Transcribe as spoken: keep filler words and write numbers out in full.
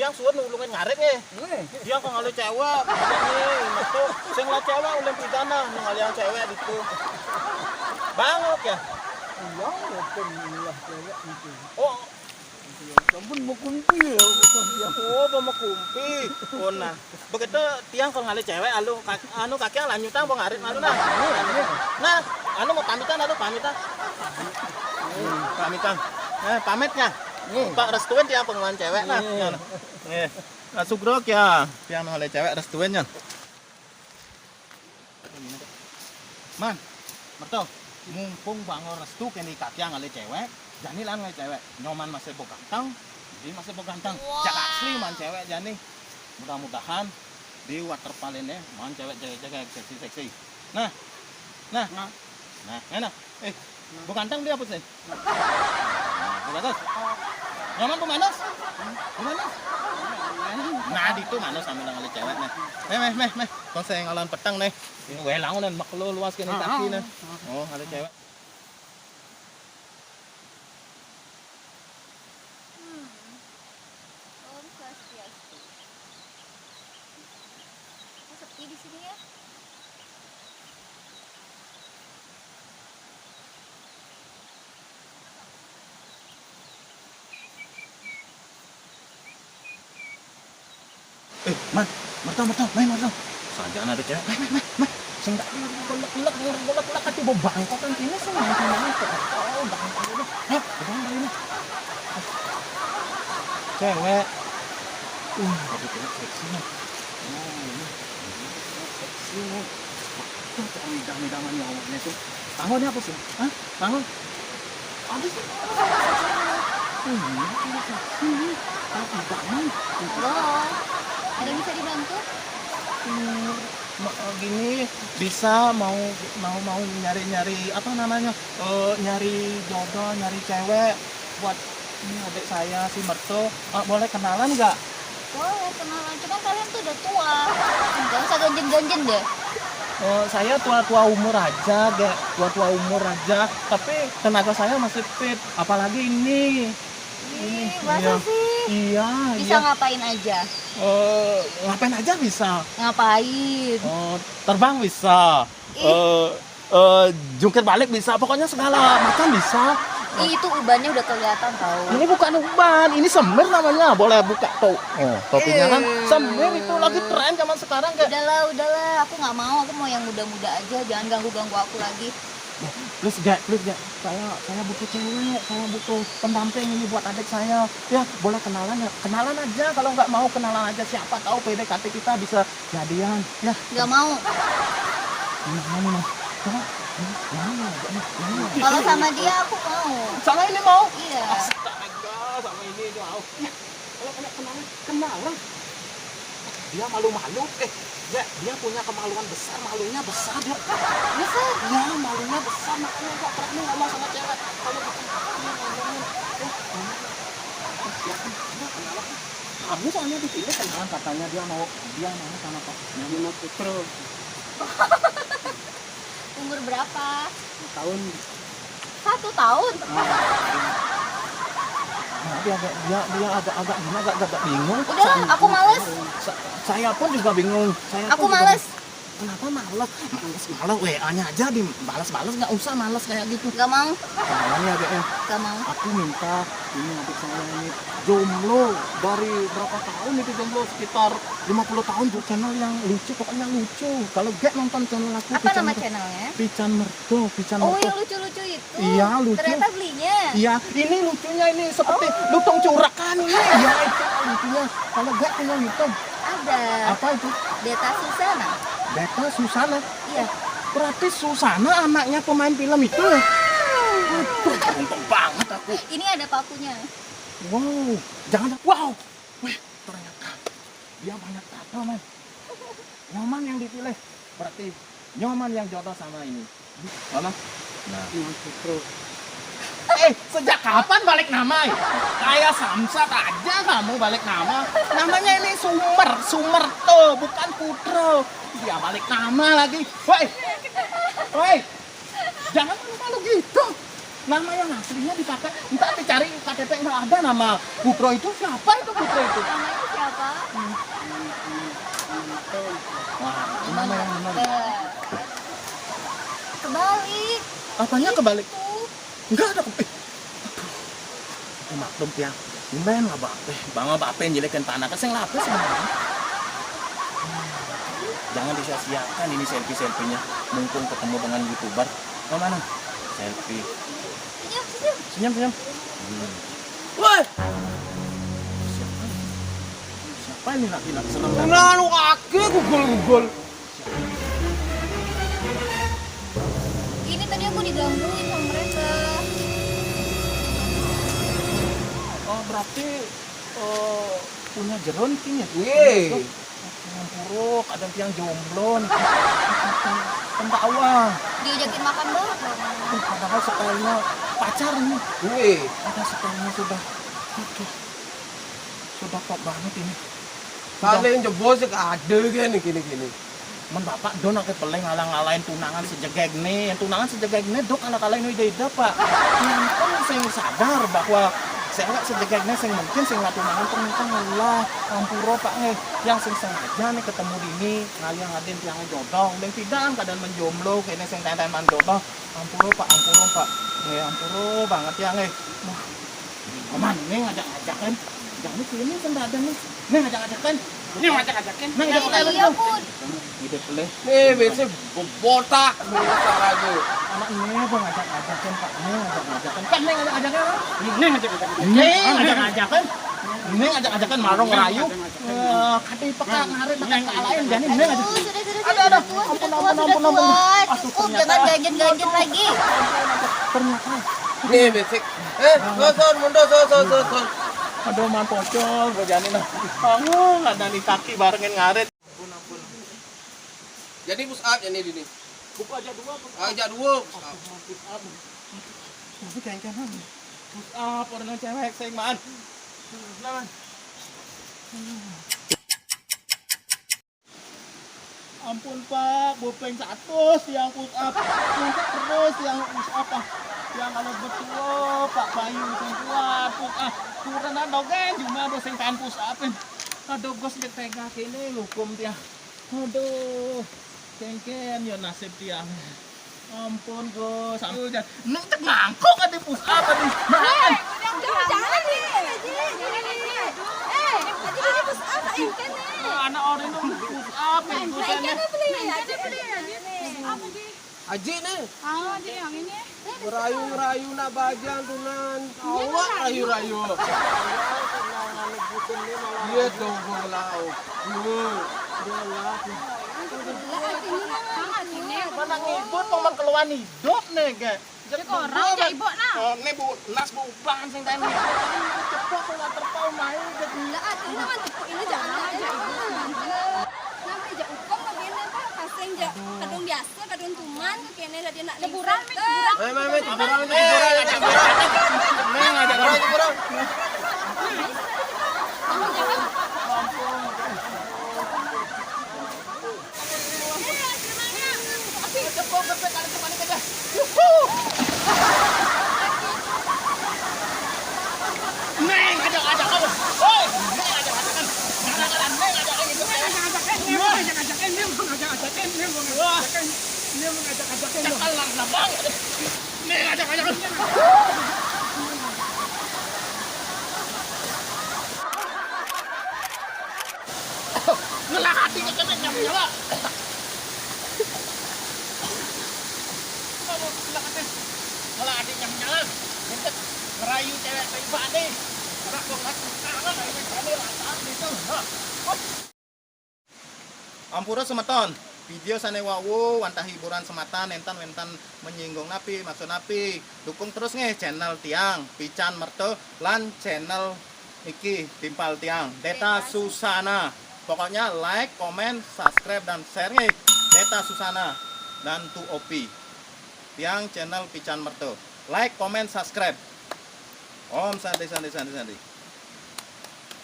Tiang suwun nulungin ngarit nggih. Nggih. Tiang kok ngalih cewek, nggih, metu. Sing ngalih cewek ulih pidana, ngalih cewek ditu. Bangok ya. Iya, mboten ngalih cewek niku. Oh, sampun mekumpi ya, mboten ya. Oh, apa mekumpi. Oh, nah. Begitu tiang kok ngalih cewek, alu, kak-, anu, kaki lanjutang apa ngarit malu, nah. Nah, anu mau pamitan, alu, pamitan. Hmm, pamitan. Nah, pamit ya. Pak restuin tiang pengeluaran cewek, nah. Nggih. Nah, sugrok ya. Tiang ngalih cewek restuin ya. Man, merto, mumpung bangor restu kene kaki ngalih cewek, jani lan ngalih cewek. Nyoman masih bo ganteng, dia masih bo ganteng. Wow. Cak asli man cewek jani. Mudah-mudahan di water paline man cewek jaga-jaga seksi-seksi. Nah. Nah. Nah. Nah, enak. Eh, bo ganteng dia apa sih? Nah, Bu Manus. Nyaman Bu Manus? Bu Manus? Nah, ditu Manus sambil ngalih cewek nih. Meh, meh, meh, meh. Kon saya ngalan petang nih. Ini welang nih, mak lu luas kene kaki nih. Oh, ngalih cewek. Hmm. Om Swastiastu. Kok sepi di sini ya? Eh, man, merta, merta, main merta. Saja ada cewek, main, main, main, main. Sing tak golek-golek, golek-golek, ati bo bangkok kan kene sing main sama itu. Oh, bangkok ini. Hah, bukan ini. Cewek. Uh, tapi cewek seksi nih. Oh, ini. Seksi nih. Tuh, tuh, idaman-idaman ya awalnya tuh. Tangannya apa sih? Hah? Tangan? Apa sih? Hmm, ini seksi nih. Tapi idaman. Halo, ada yang bisa dibantu? Hmm, ma-, gini, bisa mau, mau, mau nyari-nyari, apa namanya? Eh, nyari jodoh, nyari cewek buat ini adik saya si Merto. Eh, boleh kenalan nggak? Boleh kenalan, cuman kalian tuh udah tua. Nggak usah ganjen-ganjen deh. Eh, saya tua-tua umur aja, gak tua-tua umur aja. Tapi tenaga saya masih fit, apalagi ini. Ih, masa sih? Iya, iya. Bisa ngapain aja? Eh, ngapain aja bisa. Ngapain? Eh, terbang bisa. Ih. Eh, eh, jungkir balik bisa. Pokoknya segala macam bisa. Ih, itu ubannya udah kelihatan tau. Ini bukan uban, ini semir namanya. Boleh buka tuh. Oh, topinya kan semir itu lagi tren zaman sekarang, kayak. Udahlah, udahlah. Aku nggak mau. Aku mau yang muda-muda aja. Jangan ganggu-ganggu aku lagi. Please, Gek, please, Gek. Saya, saya butuh cewek, saya butuh pendamping ini buat adik saya. Ya, boleh kenalan ya? Kenalan aja, kalau nggak mau kenalan aja, siapa tahu P D K T kita bisa jadian. Ya. Nggak mau. Ini mana nih? Coba. Ini mana ya, Gek, nih? Mana ya? Kalau sama dia aku mau. Sama ini mau? Iya. Astaga, sama ini aja mau. Ya. Kalau kena kenalan, kenalan. Dia malu-malu, eh, dia, dia punya kemaluan besar, malunya besar dia. Besar? Ya, malunya besar, makanya nggak berani ngomong sama cewek. Kalau gitu, dia ngomongin, eh, ngomong, eh, ya kan, dia kenalan. Kamu soalnya di sini kenalan katanya dia mau, dia mau sama Pak Nyoman Putra. Umur berapa? Tahun. Satu tahun? Ah. Nah, dia agak, dia, dia agak, agak gimana, agak, agak bingung. Udah, aku males. Sa-, saya pun juga bingung. Saya pun juga bingung. Aku males. Kenapa males? Males, males, W A-nya aja dibalas-balas, nggak usah males kayak gitu. Nggak mau. Kenalan ya, Gek, ya? Nggak mau. Aku minta ini adik saya ini jomblo dari berapa tahun itu jomblo, sekitar lima puluh tahun, Bu. Channel yang lucu, pokoknya lucu. Kalau Gek nonton channel aku, apa nama channelnya? Pican Merto, Pican Merto. Oh, yang lucu-lucu itu. Iya, lucu. Ternyata belinya. Iya, ini lucunya ini seperti lutung curakan ini. Iya, itu lucunya. Kalau Gek punya YouTube. Ada. Apa itu? Beta Susana. Beta Susana? Iya. Berarti Susana anaknya pemain film itu ya? Aduh, beruntung banget aku. Ini ada pakunya. Wow, jangan, wow. Wih, ternyata dia banyak tato, men. Nyoman yang dipilih. Berarti Nyoman yang jodoh sama ini. Mana? Nah. Nyoman Putra. Eh, sejak kapan balik nama, eh? Kayak samsat aja kamu balik nama. Namanya ini Sumer, Sumerto, bukan Putra. Dia balik nama lagi. Woi. Woi. Jangan malu-malu gitu. Nama yang aslinya dipakai, ntar dicari K T P nggak ada nama Putro itu. Siapa itu Putro itu? Namanya siapa? Wah, itu nama yang benar. Kebalik. Apanya kebalik? Tuh. Enggak ada kebalik. Eh, maklum tiang. Main lah bape. Bang bape nyelekin tanah. Sing lapis sebenarnya. Jangan disia-siakan ini selfie-selfienya. Mumpung ketemu dengan YouTuber. Ke mana? Selfie. Senyum, senyum. Senyum, senyum. Hmm. Woi. Siapa? Siapa ini laki-laki seneng? Nah, lu kaki gugul-gugul. Ini tadi aku digangguin sama mereka. Oh, berarti eh, punya jeron kayaknya. Wih. Yang buruk, ada yang jomblo nih. Pembawa. Diajakin makan bareng. Padahal sekalinya pacar nih. Wih. Ada sekalinya sudah. Aduh. Sudah kok banget ini. Paling jebol sih ada kan gini-gini. Men bapak do nak peleng ngalang-ngalain tunangan sejegeg nih. Tunangan sejegeg nih do kala-kala ini ida-ida pak. Yang sing sadar bahwa cewek sejegeg nih sing mungkin sing lah tunangan ternyata ngalah. Ampura pak nih. Yang sing sengaja nih ketemu dini ngaliang adin tiangnya jodoh. Yang tidak keadaan menjomblo kayaknya sing tenten man jodoh. Ampura pak, ampura pak. Nih ampura banget ya nih. Wah. Aman, nih ngajak-ngajakin. Jangan sini sendadan nih. Nih ngajak-ngajakin. Nih ngajak-ngajakin. Nih ngajak-ngajakin. Iya pun. Hidup leh. Nih biasa botak biasa aja. Anak ini tuh ngajak-ngajakin pak, ini ngajak-ngajakin. Kan ini ngajak-ngajakin apa? Ini ngajak-ngajakin. Ini ngajak-ngajakin. Ini ngajak-ngajakin marung rayu. Eh, kata peka ngarit dengan kalain jadi ini ngajak. Aduh, sudah, sudah, Ada, sudah, ada. sudah, Ampun, sudah, ampun, sudah, ampun, ampun. sudah. Aduh, Cukup, ternyata. jangan ganjen-ganjen lagi. Ternyata. Nih besik. Eh, soson mundur soson soson. Aduh, man pocol, gue jani nah. Bangun, ada di kaki barengin ngarit. Jadi push up ini dini. Buku aja dua, push Aja dua push up. Push up. Tapi kengkenan. Push up, orang cewek, sing man. Nah, man. Ampun pak, bopeng satu yang push up, push up terus yang push up ah. Yang kalau betul pak bayu sing kuat push up. Kurang ada kan cuma ada sing kan push up. Aduh gus cek tega kene hukum dia. Aduh, kengken ya nasib dia. Ampun gus, ampun ya. Ini cek ngangkuk ada push up tadi. Nah, Jangan, jangan, jangan, jangan. Eh, tadi ini push up, engken nih. Anak orang itu push up, Engken push up. Nih, beli aja, beli aja. Apa di? Aji nih. Ah, di yang ini. Ngerayu ngerayu nak bajang tunan. Awak rayu rayu. Iya dong gue lauk. Iya. Lah, ini kan ini. Mana ngibut paman keluar hidup nih, gak? Cek orang, cek ibu nah. Oh, ini bu, nas bu upahan sing tadi. Cepet kok nggak terpau main. Lah, ini kan tepuk ini jangan aja. Kenapa aja ukong begini apa? Pasang aja. Kadung biasa, kadung tuman, kene tadi nak Ceburan, lengser. ceburan. Ayo, ayo, ayo, ceburan, ceburan, ceburan. Neng aja Ceburan, ceburan. Neng aja aja kamu. Hoi, neng aja aja kan. Gara-gara neng aja aja gitu. Neng aja aja kan. Neng aja aja kan. Neng aja aja kan. Neng aja aja kan. Neng aja aja kan. Neng aja aja kan. Ngelah hati ke kena nyam nyala. Ngelah hati nyam nyala. Ngerayu cewek baik bani. Anak gua nggak suka lah, ini bani rasa gitu. Hah. Ampura semeton, video sane wau wantah hiburan semata, nentan wentan menyinggung napi, maksud napi. Dukung terus nggih channel tiang, Pican Merto, lan channel iki timpal tiang, Deta Susana. Pokoknya like, comment, subscribe dan share nggih. Deta Susana dan Tu Opi. Tiang channel Pican Merto. Like, comment, subscribe. Om Santi Santi Santi Santi.